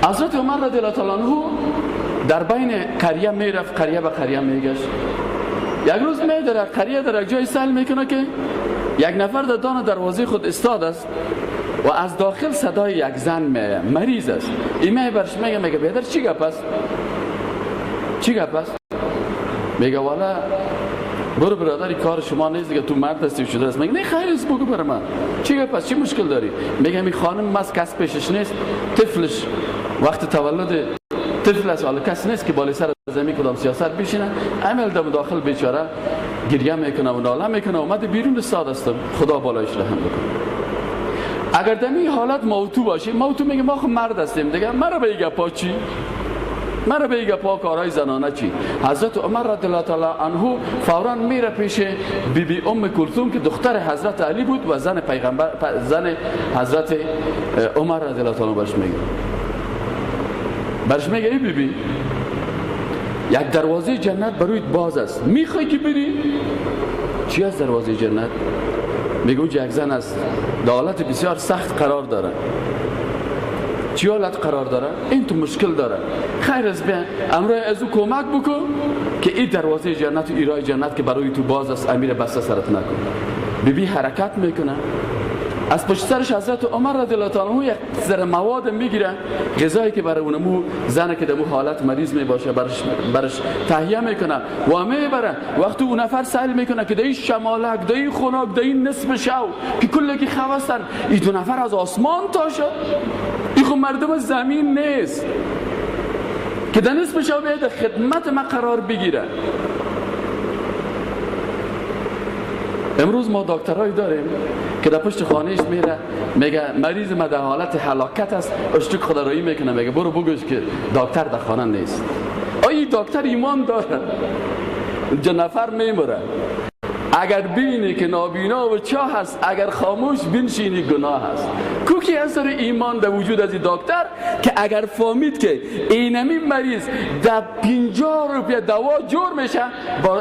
حضرت عمر رضی الله تعالی عنه در بین قریه میرفت، قریه به قریه میگشت. یک روز می در قریه در یک جای سیل میکنه که یک نفر در دان دروازه خود استاد است و از داخل صدای یک زن میه، مریض است. این می برش میگه، میگه بیادر چی گپ است؟ چی گپ است؟ میگه والا برو برادر، کار شما نیست دیگه، تو مرد هستی شده است. میگه نه خیر است، بگو بر من چی گپ است، چی مشکل داری؟ میگه می خانم مس کس پیشش نیست، طفلش وقت تولد طفل است، حالا کس نیست که بالای سر زمین کدام سیاست بشینه. عمل دم داخل بیچاره گریه میکنه و ناله میکنه، اومد بیرون استاد هستم، خدا بالایش رحم بکنه. اگر دمی حالت موتو باشیم، موتو میگه ما خب مرد هستیم دیگه، مرا به گپا چی، مرا به گپا کارهای زنانه چی؟ حضرت عمر رضی الله تعالی عنه فورا میره پیش بی بی ام کلثوم که دختر حضرت علی بود و زن پیغمبر، زن حضرت عمر رضی الله تعالی، برش میگه، برش میگه ای بی بی، یک دروازه جنت برویت باز است، میخوای که بری؟ چی از دروازه جنت؟ میگه اونجا یک زن است در حالت بسیار سخت قرار داره. چی حالت قرار داره؟ این تو مشکل داره. خیر از بیا امرای از او کمک بکن که این دروازه جنت و ایرای جنت که برای تو باز است امیر بسته سرت نکن. بی بی حرکت میکنه، از پشت سرش حضرت عمر رضی الله تعالی عنه یک ذره مواد میگیره، غذایی که برای اونمو زنه که دمو حالت مریض میباشه برش تهیه میکنه و میبره. وقتی اون نفر سیل میکنه که دی شمالک، دی خنک، دی نصف شو که کلگی خواستن، این دو نفر از آسمان تا شد، این خب مردم زمین نیست که در نصف شو بیاید خدمت ما قرار بگیره. امروز ما دکترایی داریم که در پشت خانهش میره، میگه مریض ما در حالت هلاکت است، اشتک خدارایی میکنه، میگه برو بگوش که دکتر در خانه نیست. آیا دکتر ایمان داره؟ نفر میمره. اگر بینی که نابینا و چاه هست، اگر خاموش بنشینی گناه هست. کوکی اثر ایمان در وجود از این دکتر که اگر فهمید که اینمی مریض در 50 روپیه دوا جور میشه،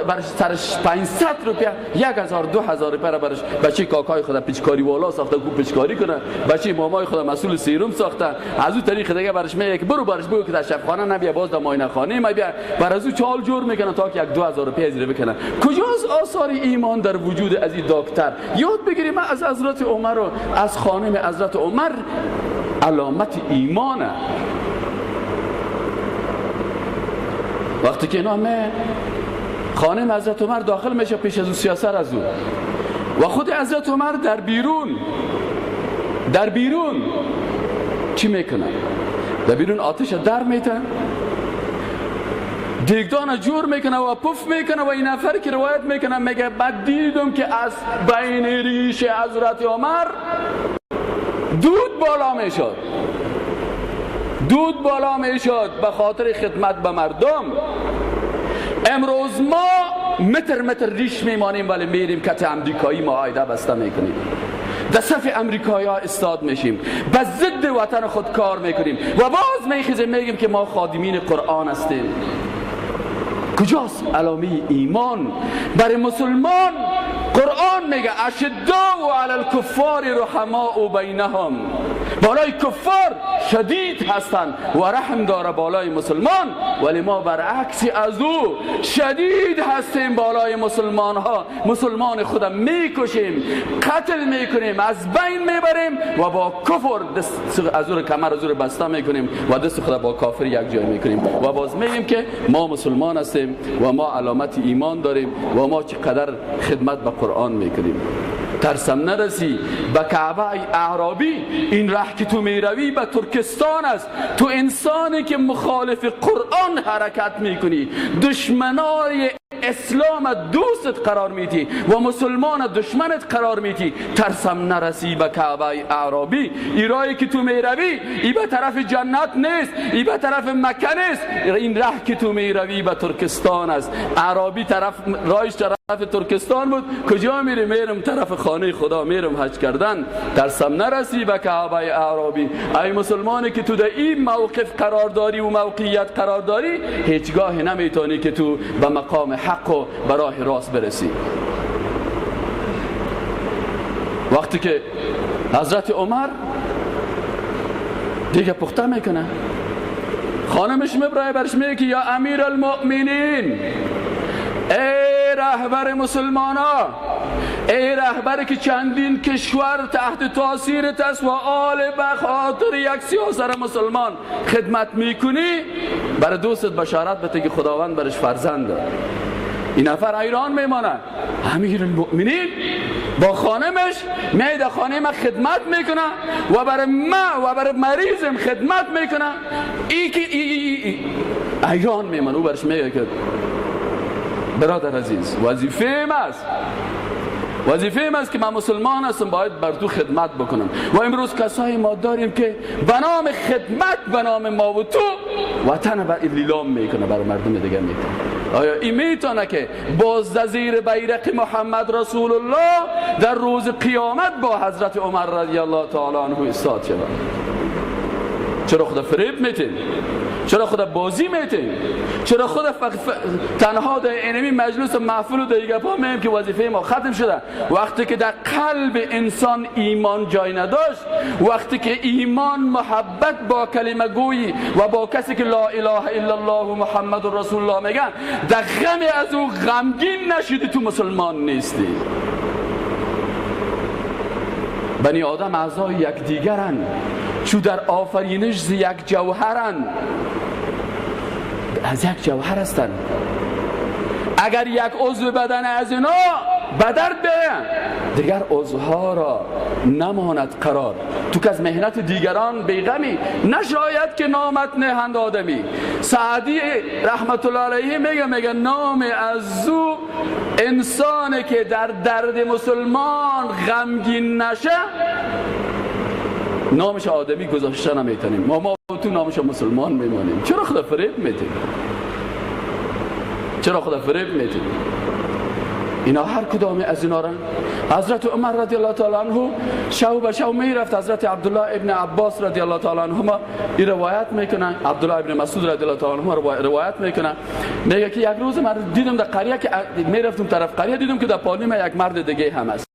برش سرش 500 روپیه، 1000 2000 روپیه را برش بچه کاکای خود پیچکاری والا ساخته، کو پیچکاری کنه، بچه مامای خود مسئول سیروم ساخته، از اون طریق دیگه برش میگه که برو برش بگو که در شفخانه نبیا، باز در معاینه خانه ما بیا، بر از او چال جور میکنه تا که 1 2000 روپیه زیر بکنه. کجاست آثار ایمان در وجود از این دکتر؟ یاد بگیریم از حضرت عمر و از خانم حضرت عمر علامت ایمانه. وقتی که اینا خانم حضرت عمر داخل میشه پیش از او سیاست از او و خود حضرت عمر در بیرون چی میکنه؟ در بیرون آتش در میتن، دیگدان جور میکنه و پف میکنه و این نفر که روایت میکنه میگه بعد دیدم که از بین ریش حضرت عمر دود بالا میشد، دود بالا میشد به خاطر خدمت به مردم. امروز ما متر متر ریش میمانیم ولی میریم کت امریکایی معاهده بسته میکنیم، در صف امریکایی ها استاد میشیم، به ضد وطن خود کار میکنیم و باز میخیزیم میگیم که ما خادمین قرآن هستیم. کجاست علامه ایمان برای مسلمان؟ قرآن میگه اشداء علی الکفار رحماء بینهم، بالای کفار شدید هستند و رحم داره بالای مسلمان، ولی ما برعکس از او شدید هستیم بالای مسلمان ها. مسلمان خودم میکشیم، قتل میکنیم، از بین میبریم و با کفر دست از او کمر از او بسته میکنیم و دست خود با کافر یک جای میکنیم و باز میگیم که ما مسلمان هستیم و ما علامت ایمان داریم و ما چقدر خدمت به قرآن میکنیم. ترسم نرسی به کعبه ای اعرابی، این ره که تو میروی به ترکستان است. تو انسانی که مخالف قرآن حرکت میکنی، دشمنای اسلام دوستت قرار میدی و مسلمان دشمنت قرار میدی، ترسم نرسی به کعبه اعرابی. ای راهی که تو میروی ای به طرف جنت نیست، ای به طرف مکه نیست، این ره که تو میروی به ترکستان است. اعرابی طرف رایش طرف ترکستان بود، کجا میری؟ میرم طرف خانه خدا، میرم حج کردن. ترسم نرسی به کعبه اعرابی. ای مسلمانی که تو در این موقف قرار داری و موقعیت قرار داری، هیچگاه نمیتونی که تو به مقام حق و به راه راست برسی. وقتی که حضرت عمر دیگه پخته میکنه، خانمش مبرای برش میگه که یا امیر المؤمنین، ای رهبر مسلمانا، ای رهبر که چندین کشور تحت تاثیر است و آل به خاطر یک سیاست مسلمان خدمت میکنی، برای دوستت بشارت بده که خداوند برش فرزند داد. این نفر ایران میمانه، امیر المؤمنین با خانمش میاد خانه ما خدمت میکنه و برای ما و برای مریضم خدمت میکنه. ای که ای ایران میمانه، او برش میگه که برادر عزیز، وظیفه است، وظیفه است که من مسلمان هستم، باید بر تو خدمت بکنم. و امروز کسایی ما داریم که به نام خدمت، به نام ما و تو وطن بر لیلام میکنه، برای مردم دیگه میکنه. آیا این میتونه که باز زیر بیرق محمد رسول الله در روز قیامت با حضرت عمر رضی الله تعالی عنه ایستاد شود؟ چرا خدا فریب میتین؟ چرا خدا بازی میتین؟ چرا خدا تنها در اینمی مجلس محفل و در گپا میم که وظیفه ما ختم شده؟ وقتی که در قلب انسان ایمان جای نداشت، وقتی که ایمان محبت با کلمه گویی و با کسی که لا اله الا الله و محمد رسول الله میگن، در غم از او غمگین نشدی، تو مسلمان نیستی. بنی آدم اعضای یکدیگرن، چو در آفرینش ز یک جوهرن، از یک جوهر هستن. اگر یک عضو بدن از اینا به درد بیاین، دیگر عضوها را نماند قرار. تو که از مهنت دیگران بیغمی، نشاید که نامت نهند آدمی. سعدی رحمت الله علیه میگه نام از او انسانی که در درد مسلمان غمگین نشه، نامش آدمی گذاشته نمیتونیم. ما تو نامش مسلمان میمانیم. چرا خدا فریب میتیم؟ چرا خدا فریب میتیم؟ اینا هر کدام از اینا را حضرت عمر رضی الله تعالی عنه شو به شو میرفت. حضرت عبدالله ابن عباس رضی الله تعالی عنهما این روایت میکنن، عبدالله ابن مسعود رضی الله تعالی عنهما روایت میکنن، میگه که یک روز من دیدم در قریه که میرفتم طرف قریه، دیدم که در پالیم یک مرد دیگه هم است.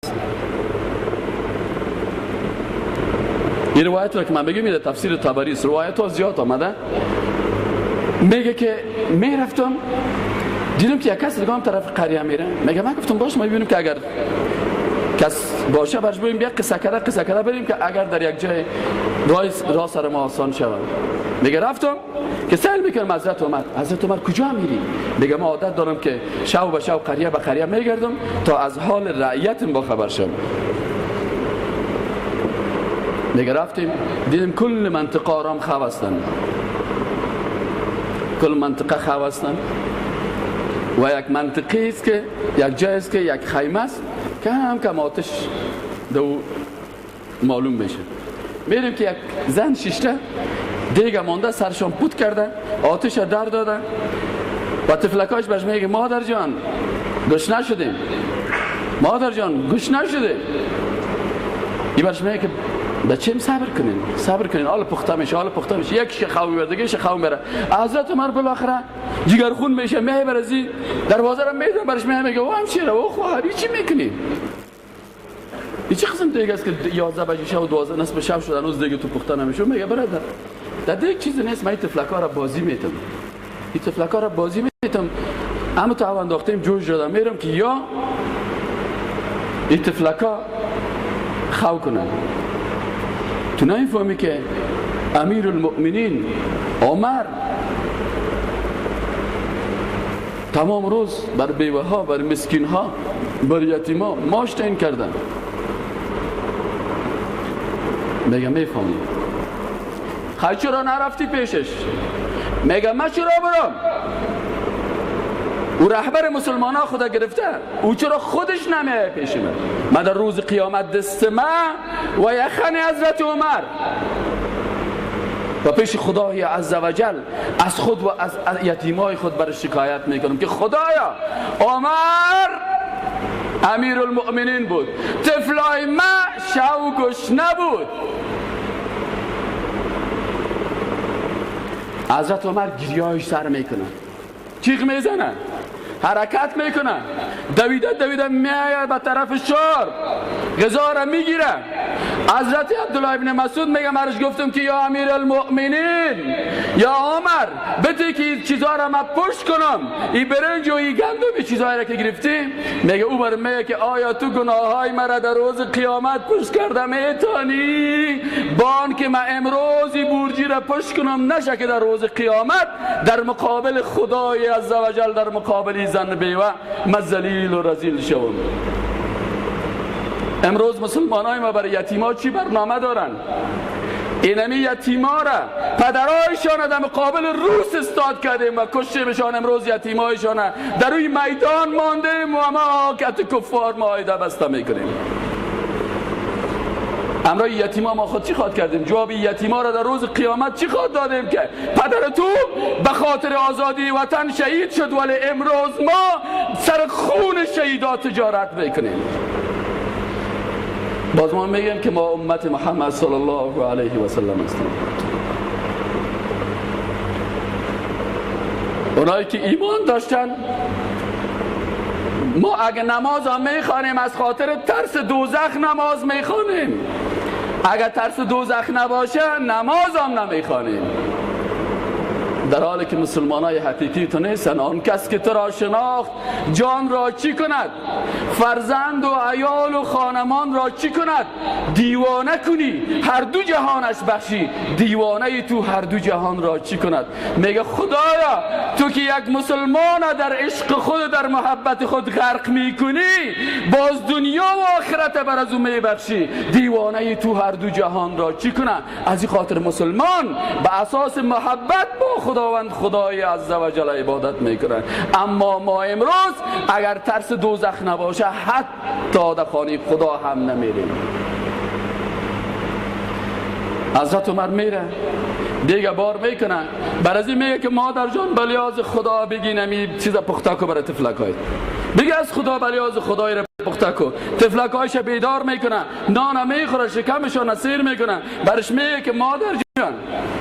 این روایت را که من بگم میده تفسیر طبری است، روایت ها زیاد آمده. میگه که میرفتم دیدم که یک کس دیگه هم طرف قریه میره. میگه من گفتم باش ما ببینیم که اگر کس باشه برش بریم بیا قصه کرده بریم که اگر در یک جای راه سر ما آسان شود. میگه رفتم که سیل میکنم حضرت عمر. حضرت عمر کجا میری؟ میگه ما عادت دارم که شو به شو قریه به قریه میگردم تا از حال رعیتم با خبر شم. میگه رفتیم دیدیم کل منطقه آرام خو هستن، کل منطقه خو هستن و یک منطقه است که یک جای است که یک خیمه است که هم کم آتش دو معلوم میشه. میریم که یک زن شیشته دیگه مانده، سرشان پوت کرده، آتش در داده و طفلکاش برش میگه مادر جان گشنه شدیم، مادر جان گشنه شدیم. این برش میگه که بچیم صبر کنین، صبر کنین، حالا پخته میشه، حالا پخته میشه. یکیش خو میبره، دیگهش خو میبره. حضرت عمر بالاخره جگرخون میشه، میبره از این دروازه رو میدونه برش میگه او همشیره، او خواهر چی میکنی؟ این چه قسم دیگه است که 11 بجه شب و 12 نصف شب شد هنوز دیگه تو پخته نمیشه؟ میگه برادر در دیگه چیزی نیست، من این طفلکا را بازی میتم، این طفلکا را بازی میتم، اما تو انداختیم جوش دادم میرم که یا این طفلکا خو کنن. تو نمیفهمی که امیر المؤمنین عمر تمام روز بر بیوه ها، بر مسکین ها، بر یتیم ها ماش تعیین کردن. میگه میفهمی خیلی چرا نرفتی پیشش؟ میگه من چرا برم؟ او رهبر مسلمان ها خدا گرفته، او چرا خودش نمیه پیش من؟ من در روز قیامت دست من و یخن حضرت عمر و پیش خدای عزوجل از خود و از یتیمای خود برای شکایت میکنم که خدایا عمر امیر المؤمنین بود، طفلای ما شوگش نبود. حضرت عمر گریه‌اش سر میکنه، چیغ میزنه، حرکت میکنه، دویده دویده میآید به طرف شار، غذا را میگیره. حضرت عبدالله ابن مسعود میگه مرش گفتم که یا امیرالمؤمنین، یا عمر، بده که این چیزها را من پشت کنم، این برنج و این گندم، این چیزهایی را که گرفتی. میگه او بر میگه که آیا تو گناه های مرا در روز قیامت پشت کرده میتانی؟ بان که من امروز این بورجی را پشت کنم نشه که در روز قیامت در مقابل خدای عزوجل، در مقابل زن بیوه من ذلیل و رذیل شوم. امروز مسلمان های ما برای یتیما چی برنامه دارن؟ اینمی یتیما را پدرایشان در مقابل روس استاد کردیم و کشتیمشان. امروز یتیمایشان در روی میدان مانده و ما کت کفار معاهده بسته میکنیم. امرای یتیما ما خود چی خواد کردیم؟ جواب یتیما را در روز قیامت چی خواد دادیم که پدر تو به خاطر آزادی وطن شهید شد، ولی امروز ما سر خون شهیدات تجارت میکنیم. باز ما میگیم که ما امت محمد صلی الله علیه و سلم هستیم. اونایی که ایمان داشتن، ما اگه نماز هم میخوانیم از خاطر ترس دوزخ نماز میخوانیم، اگه ترس دوزخ نباشه نماز هم نمیخوانیم. در حالی که مسلمان های حقیقی تو نیستن. آن کس که تو را شناخت جان را چی کند؟ فرزند و عیال و خانمان را چی کند؟ دیوانه کنی هر دو جهانش بخشی، دیوانه تو هر دو جهان را چی کند؟ میگه خدایا تو که یک مسلمان در عشق خود، در محبت خود غرق میکنی، باز دنیا و آخرت بر از او میبخشی، دیوانه تو هر دو جهان را چی کند؟ از این خاطر مسلمان به اساس محبت با خداوند خدای عزوجل عبادت میکنن. اما ما امروز اگر ترس دوزخ نباشه حتی در خانه خدا هم نمیریم. حضرت عمر میره دیگه بار میکنه، بر از این میگه که مادر جان بلیاز خدا بگین می چیز پخته کو برای طفلک های، بگه از خدا بلیاز خدای را پخته کو. طفلک هایش بیدار میکنه، نان میخوره، شکمشان سیر میکنه. برش میگه که مادر جان،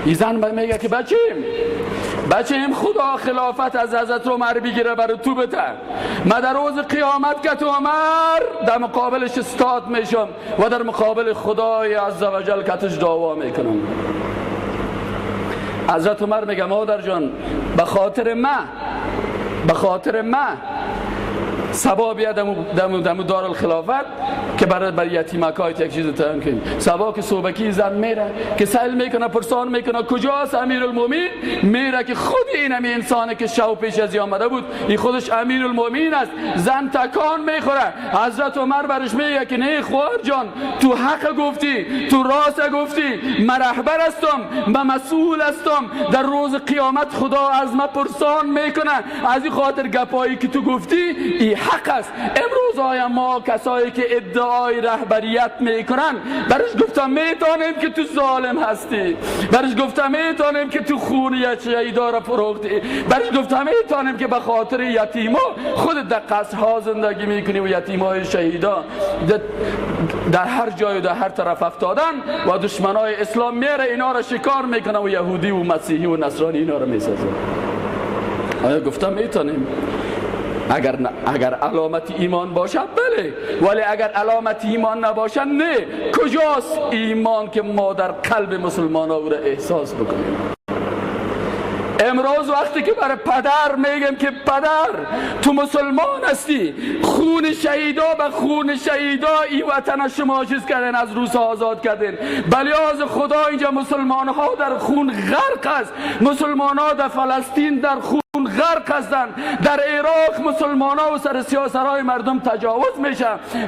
این زن میگه که بچیم خدا خلافت از حضرت عمر بگیره برای تو بده، من در روز قیامت که تو عمر در مقابلش استاد میشم و در مقابل خدای عزوجل کتش دعوا میکنم. حضرت عمر میگه مادر جان به خاطر من سبا بیا دمو دارالخلافت که برای یتیمکایت یک چیز تعیین کنیم. سبا که صبحکی زن میره که سیل میکنه، پرسان میکنه کجاست امیرالمومنین، میره که خود این همین انسانه که شو پیش از آمده بود، این خودش امیرالمومنین است. زن تکان میخوره. حضرت عمر برش میگه که نه خواهر جان، تو حق گفتی، تو راست گفتی، من رهبر هستم، من مسئول هستم، در روز قیامت خدا از من پرسان میکنه، از این خاطر گپایی که تو گفتی ای حق است. امروز آیا ما کسایی که ادعای رهبریت میکنن برش گفتم میتونیم که تو ظالم هستی، برش گفتم میتونیم که تو خون شهیدا را فروختی، برش گفتم میتونیم که به خاطر یتیما خود در قصرها زندگی میکنی و یتیمای شهیدا در هر جای و در هر طرف افتادن و دشمنای اسلام میره اینا را شکار میکنه و یهودی و مسیحی و نصرانی اینا را میسازه. آیا گفتم میتونیم؟ اگر علامت ایمان باشد بله، ولی اگر علامت ایمان نباشد نه. کجاست ایمان که ما در قلب مسلمان ها را احساس بکنیم؟ امروز وقتی که برای پدر میگم که پدر تو مسلمان هستی، خون شهیدا به خون شهیدا ای وطن شما چیز کردن، از روس آزاد کردن، بلیاز خدا اینجا مسلمان ها در خون غرق است، مسلمان ها در فلسطین در خون غرق هستند، در عراق مسلمان ها و سر سیاسرهای مردم تجاوز میشه.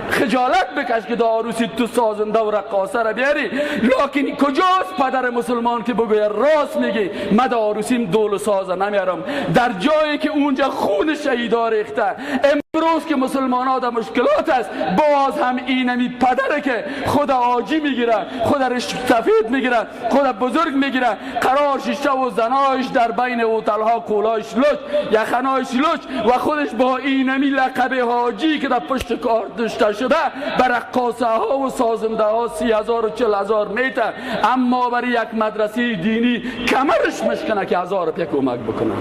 خجالت بکش که داروسی تو سازنده و رقاصه را بیاری، لکن کجاست پدر مسلمان که بگوید راست میگی، من داروسیم دول و سازه نمیارم، در جایی که اونجا خون شهیدا ریخته. امروز که مسلمان ها در مشکلات است، باز هم اینمی پدره که خدا آجی میگیره، خدا رشک سفید میگیره، خدا بزرگ میگیره، قرار شیشته و زنایش در بین هتل‌ها کولایش لچ، یخنایش لچ و خودش با اینمی لقب حاجی که در پشت کار داشته شده بر رقاصه ها و سازنده ها 30,000 و 40,000 میته، اما برای یک مدرسه دینی کمرش مشکنه که 1000 روپیه کمک بکنه.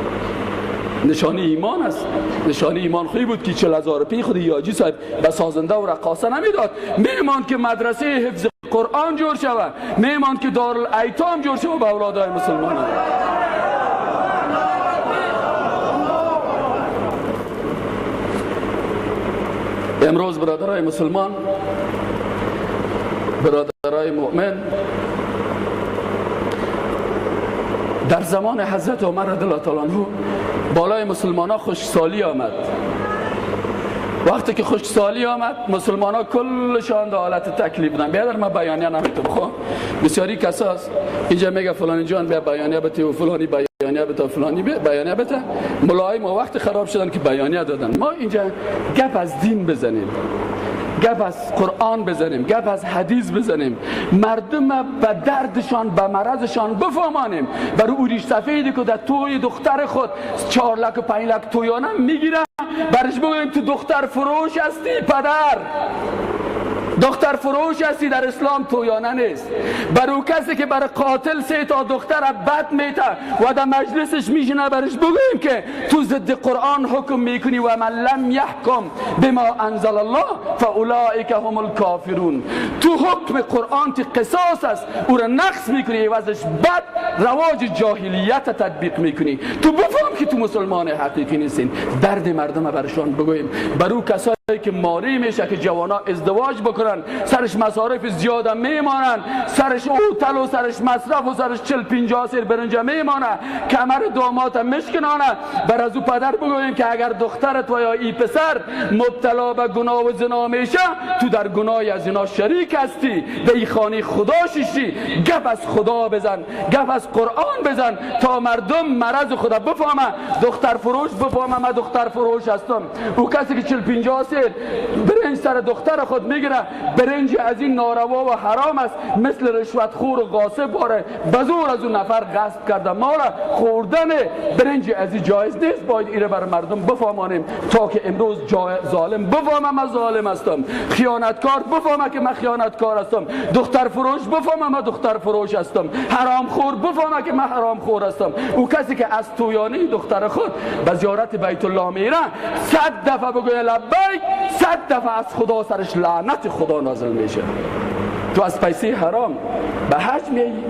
نشانی ایمان است. نشانی ایمان خوی بود که 40,000 روپیه خود یاجی صاحب به سازنده و رقاصه نمیداد، میمان که مدرسه حفظ قرآن جور شوه، میماند که دارالایتام جور شوه به اولادای مسلمان. امروز برادرای مسلمان، برادرای مؤمن، در زمان حضرت عمر رضی الله تعالی عنه بالای مسلمان ها خشکسالی آمد. وقتی که خشکسالی آمد مسلمان ها کلشان در حالت تکلیف بودن. بیادر من بیانیه نمیتم، خب بسیاری کساست اینجا میگه فلانی جان بیا بیانیه بده و فلانی بیانیه بده و فلانی بیانیه بده. ملای ما وقت خراب شدن که بیانیه دادن. ما اینجا گپ از دین بزنیم، گپ از قرآن بزنیم، گپ از حدیث بزنیم، مردم به دردشان به مرضشان بفهمانیم. برای او ریش سفیدی که در توی دختر خود 4 لک و 5 لک تویانه میگیره، برش بگوییم تو دختر فروش هستی پدر، دختر فروش هستی، در اسلام تویانه نیست. برای کسی که برای قاتل 3 تا دختر بد میته و در مجلسش میشینه، برش بگوییم که تو ضد قرآن حکم میکنی و من لم یحکم بما انزل الله فاولئک هم الکافرون. تو حکم قرآن تی قصاص است، او را نقص میکنی، عوضش بد رواج جاهلیت تطبیق میکنی. تو بفهم که تو مسلمان حقیقی نیستین. درد مردم برشان بگوییم. برای کسایی که ماری میشه که جوانا ازدواج بکنن، سرش مصارف زیاده میمانن، سرش اوتل و سرش مصرف و سرش 40-50 سیر برنج میمانه، کمر داماد مشکنانه. بر از او پدر بگوییم که اگر دخترت و یا ای پسر مبتلا به گناه و زنا میشه، تو در گناه از اینا شریک هستی، به ای خانه خدا شیشی. گپ از خدا بزن، گپ از قرآن بزن تا مردم مرض خدا بفهمه. دختر فروش بفهمه من دختر فروش هستم. او کسی که 40-50 سیر برنج سر دختر خود میگیره، برنج از این ناروا و حرام است، مثل رشوت خور و غاصب باره، بزور از اون نفر غصب کرده مال خوردن برنج از این جایز نیست. باید ایره بر مردم بفهمانیم تا که امروز ظالم بفهمه من ظالم هستم، خیانتکار بفهمه که من خیانتکار هستم، دختر فروش بفهمه من دختر فروش هستم، حرام خور بفهمه که من حرام خور هستم. او کسی که از تویانی دختر خود به زیارت بیت الله میره، 100 دفعه بگوید لبیک، 100 دفعه از خدا سرش لعنت خدا نازل میشه. تو از پیسه حرام به حج میایی،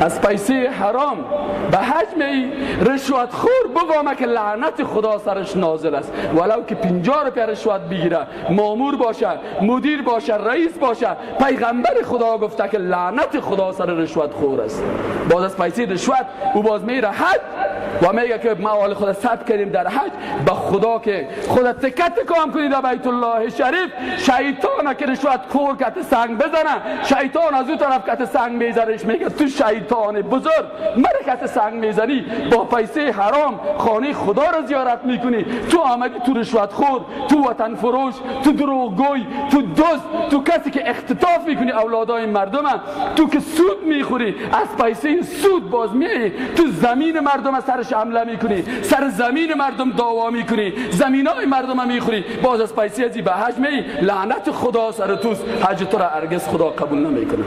از پیسه حرام به حج میایی، رشوت خور بفهمه که لعنت خدا سرش نازل است. ولو که 50 روپیه رشوت بگیره، مامور باشه، مدیر باشه، رئیس باشه، پیغمبر خدا گفته که لعنت خدا سر رشوت خور است. باز از پیسه رشوت او باز میره حج و میگه که ما حال خدا ثبت کردیم در حج، به خدا که خدا تکت کام کنید در بیت الله شریف، شیطان که رشوت خور کت سنگ بزنه، شیطان از اون طرف کت سنگ میزنش، میگه تو شیطان بزرگ مرکت سنگ میزنی، با پیسه حرام خانه خدا رو زیارت میکنی، تو آمدی تو رشوت خور، تو وطن فروش، تو دروغگوی، تو دزد، تو کسی که اختطاف میکنی اولادای مردم، تو که سود میخوری از پیسه سود باز میای تو زمین مردم سرش حمله میکنی، سر زمین مردم دعوا میکنی، زمینای مردم میخوری، باز از پیسه ازی به حج می، لعنت خدا سر توست، حج تو را هرگز خدا قبول نمیکنه.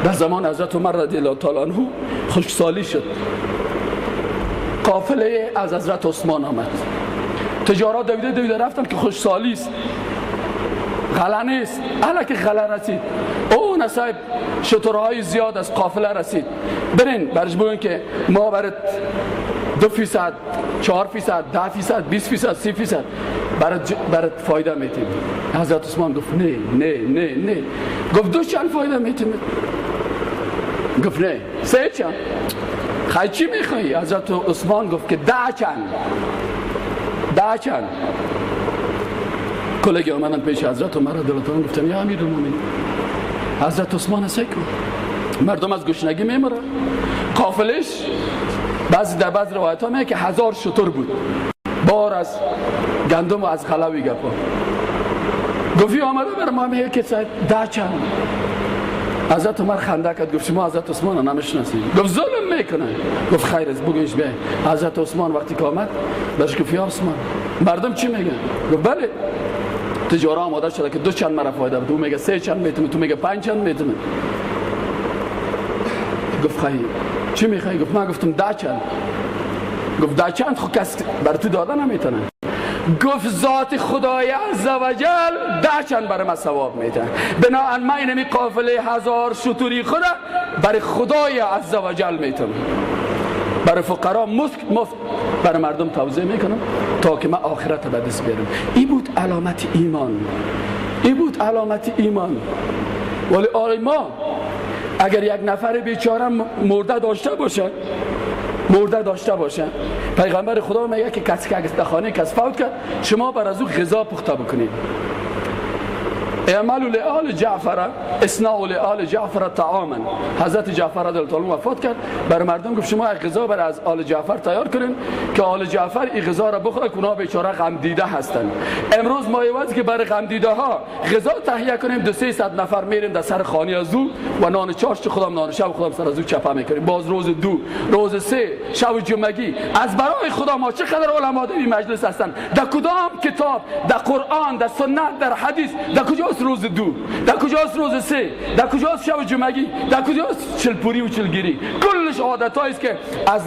در زمان حضرت عمر رضی الله تعالی عنه خشکسالی شد، قافله از حضرت عثمان آمد، تجارت دویده دویده رفتن که خشکسالی است، غله نیست، الا که غله رسید، او نصیب شترهای زیاد از قافله رسید، برین برش بگوین که ما برات 2%، 4%، 10%، 20%، 30% برات فایده میتیم. حضرت عثمان گفت نه نه نه نه، گفت 2 چند فایده میتیم؟ گفت نه، 3 چند. خیلی چی میخوایی؟ حضرت عثمان گفت که 10 چند، 10 چند. کلگی آمدن پیش حضرت عمر رضی الله عنه، گفتن یا امیرالمومنین، حضرت عثمان سکو مردم از گشنگی میمره، قافلش بعضی در بعض روایت ها میگه که 1000 شتر بود، بار از گندم و از غلوی گپا. گفت آمده بر ما میگه که 10 چند. حضرت عمر خنده کرد، گفت شما حضرت عثمان رو نمیشناسید. گفت ظلم میکنه. گفت خیر است بگویش به حضرت عثمان. وقتی که آمد بهش گفت یا عثمان مردم چی میگن؟ گفت بله تجاره آماده شده که 2 چند مرا فایده بده، تو میگه 3 چند میتونه، تو میگه 5 چند میتونه. گفت خیر چی میخوای؟ گفت من گفتم 10 چند. گفت 10 چند خب کس بر تو داده نمیتونه. گفت ذات خدای عزوجل 10 چند برای من ثواب میده. بنابراین من اینمی قافله 1000 شتری خدا برای خدای عزوجل میتم، برای فقرا مفت برای مردم توزیع میکنم تا که من آخرت به دست بیارم. این بود علامت ایمان، این بود علامت ایمان. ولی آره ما اگر یک نفر بیچاره مرده داشته باشه، مرده داشته باشه، پیغمبر خدا میگه که کسی که اگر در خانه کس فوت کرد شما بر از او غذا پخته بکنید. اعملوا لآل جعفر اصنعوا لآل جعفر طعاما. حضرت جعفر رضی الله عنه وفات کرد، بر مردم گفت شما غذا بر از آل جعفر تیار کنین که آل جعفر این غذا را بخوره که اونا بیچاره غم دیده هستن. امروز ما عوض که برای غم دیده ها غذا تهیه کنیم 200-300 نفر میریم در سر خانه از او و نان چاشت خودم نان شب خودم سر از او چپه میکنیم. باز روز 2 روز 3 شب جمعگی. از برای خدا ما چقدر علما در این مجلس هستن، در کدام کتاب، در قرآن، در سنت، در حدیث، در کجاست روز 2، در کجاست روز 3، در کجاست شب جمعگی، در کجاست چلپوری و چلگیری؟ کلش عادتایی است که از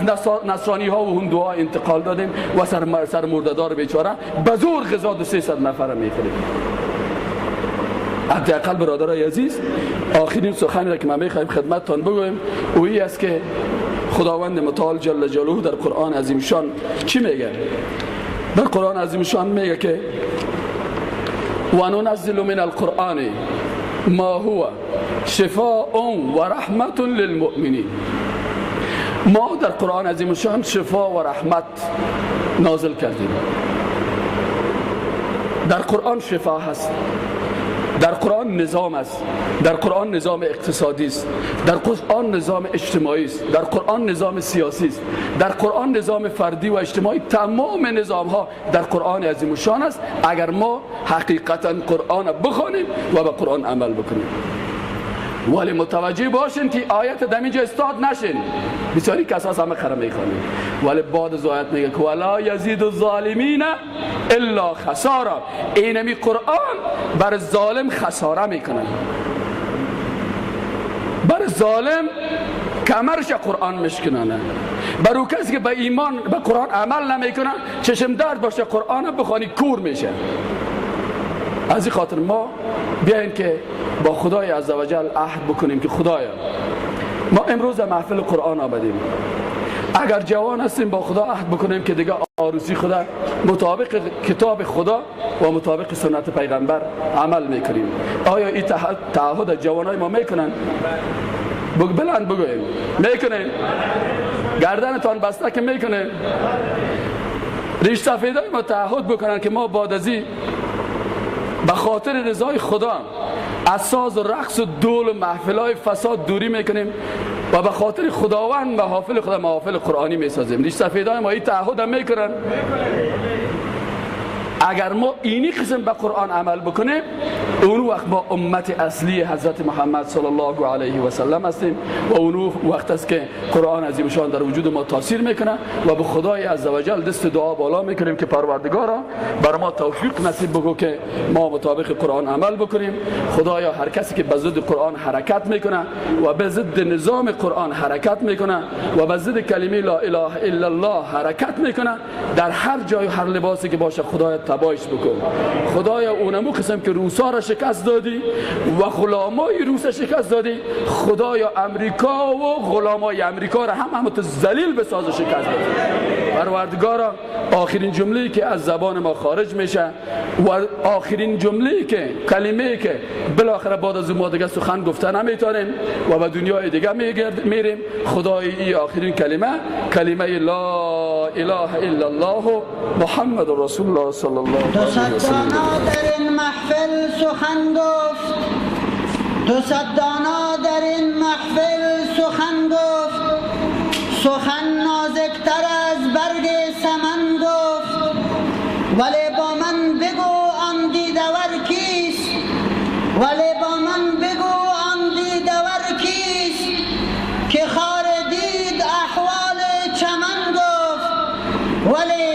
نصرانی ها و هندوها انتقال دادیم و سر مرده‌دار بیچاره به زور غذا 200-300 نفر میخوریم. حداقل برادرای عزیز، آخرین سخنی را که من میخوایم خدمتتان بگویم اویی است که خداوند متعال جل جلاله در قرآن عظیم شان چی میگه؟ در قرآن عظیم شان میگه که وننزل من القرآن ما هو شفاء و رحمت للمؤمنین. ما در قرآن عظیم شان شفا و رحمت نازل کردیم. در قرآن شفا هست، در قرآن نظام است، در قرآن نظام اقتصادی است، در قرآن نظام اجتماعی است، در قرآن نظام سیاسی است، در قرآن نظام فردی و اجتماعی، تمام نظام ها در قرآن عظیم الشان است. اگر ما حقیقتا قرآن بخوانیم و به قرآن عمل بکنیم. ولی متوجه باشین که آیت در اینجا استاد نشین، بسیاری کسا همه خره میخوانیم، ولی بعد از آیت میگه که ولا یزید الظالمین الا خسارا. اینمی قرآن بر ظالم خساره میکنه، بر ظالم کمرش قرآن مشکنانه، بر او کسی که به ایمان به قرآن عمل نمیکنه چشم درد باشه قرآن بخوانی کور میشه. از این خاطر ما بیاین که با خدای عزوجل عهد بکنیم که خدایا ما امروز محفل قرآن آمدیم، اگر جوان هستیم با خدا عهد بکنیم که دیگه عروسی خدا مطابق کتاب خدا و مطابق سنت پیغمبر عمل میکنیم. آیا این تعهد جوانای ما میکنن؟ بلند بگویم میکنیم؟ گردنتان بسته که میکنه؟ ریش سفیدای ما تعهد بکنن که ما بعد از این به خاطر رضای خدا از ساز و رقص و دول و محفل‌های فساد دوری میکنیم و به خاطر خداوند محافل خدا محافل قرآنی میسازیم. ریش سفیدای ما این تعهد هم میکنن. اگر ما اینی قسم به قرآن عمل بکنیم اون وقت با امت اصلی حضرت محمد صلی الله علیه و سلم هستیم و اون وقت است که قرآن عظیم شان در وجود ما تاثیر میکنه و به خدای عزوجل دست دعا بالا میکنیم که پروردگارا بر ما توفیق نصیب بگو که ما مطابق قرآن عمل بکنیم. خدایا هر کسی که به ضد قرآن حرکت میکنه و به ضد نظام قرآن حرکت میکنه و به ضد کلمه لا اله الا الله حرکت میکنه، در هر جای و هر لباسی که باشه خدایا تباهش بکن. خدایا اونمو قسم که روسا را شکست دادی و غلامای روس شکست دادی، خدایا امریکا و غلامای امریکا را هم تو ذلیل بساز و شکست دادی. پروردگارا آخرین جمله‌ای که از زبان ما خارج میشه و آخرین جمله‌ای که کلمه‌ای که بالاخره بعد از ما دیگه سخن گفته نمیتونیم و به دنیای دیگه میریم، خدای ای آخرین کلمه، کلمه لا اله الا الله محمد رسول الله صلی الله علیه و سلم. در این محفل سخن گفت، دو صد دانا در این محفل سخن گفت، سخن نازکتر از برگ سمن گفت، ولی با من بگو آن دیدور کیست، ولی با من بگو آن دیدور کیست، که خار دید احوال چمن گفت، ولی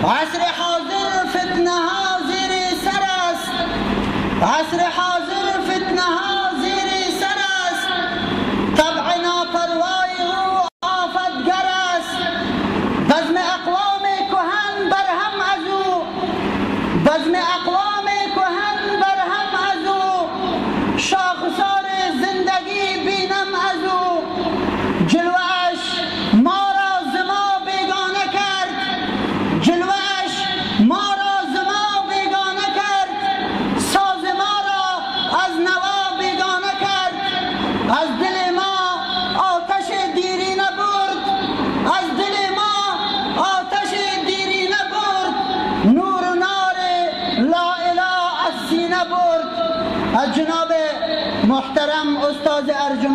عصر حاضر فتنه ها زیر سر است، عصر حاضر فتنه ها زیر سر است، طبع ناپروای او آفتگر است، بزم اقوام کهن برهم از او،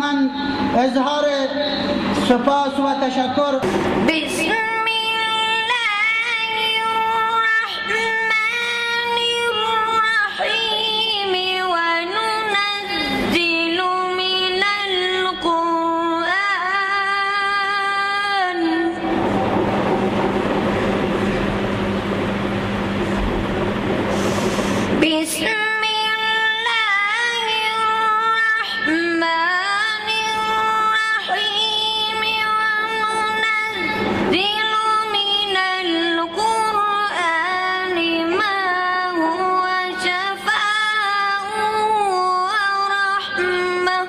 من اظهار سپاس و تشکر. بسم الله الرحمن الرحیم وننزل من القرآن بسم الله الرحمن الرحیم وننزل من القرآن ما هو شفاء ورحمة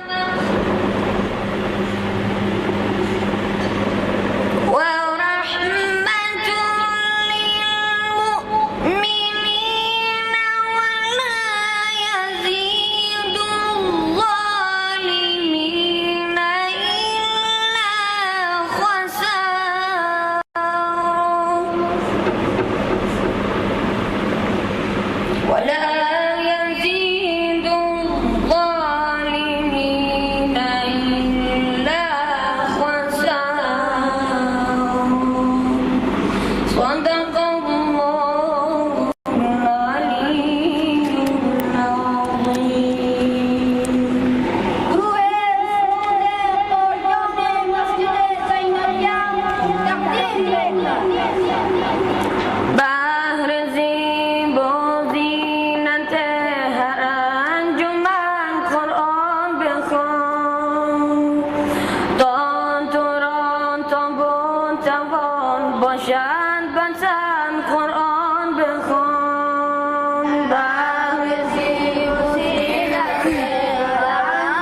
ورحمة للمؤمنين ولا يزيد الظالمين إلا خسارا ولا يزيد الظالمين إلا خسارا. صدق الله العلي العظيم. گروه سرود قاریان مسجد زینبیه تقدیم می‌کند. بهر زیب و زینت هر انجمن قرآن بخوان تا تو را تا توان باشد بتن قرآن بخوان. بهر زیب و زینت هر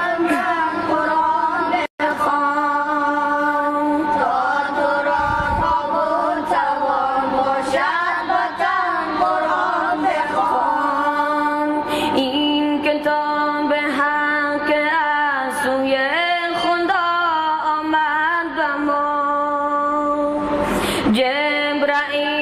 انجمن قرآن بخوان تا تو را تا توان باشد بتن قرآن بخوان. این کتاب حق از سوی خدا آمد به ما، جبرائیل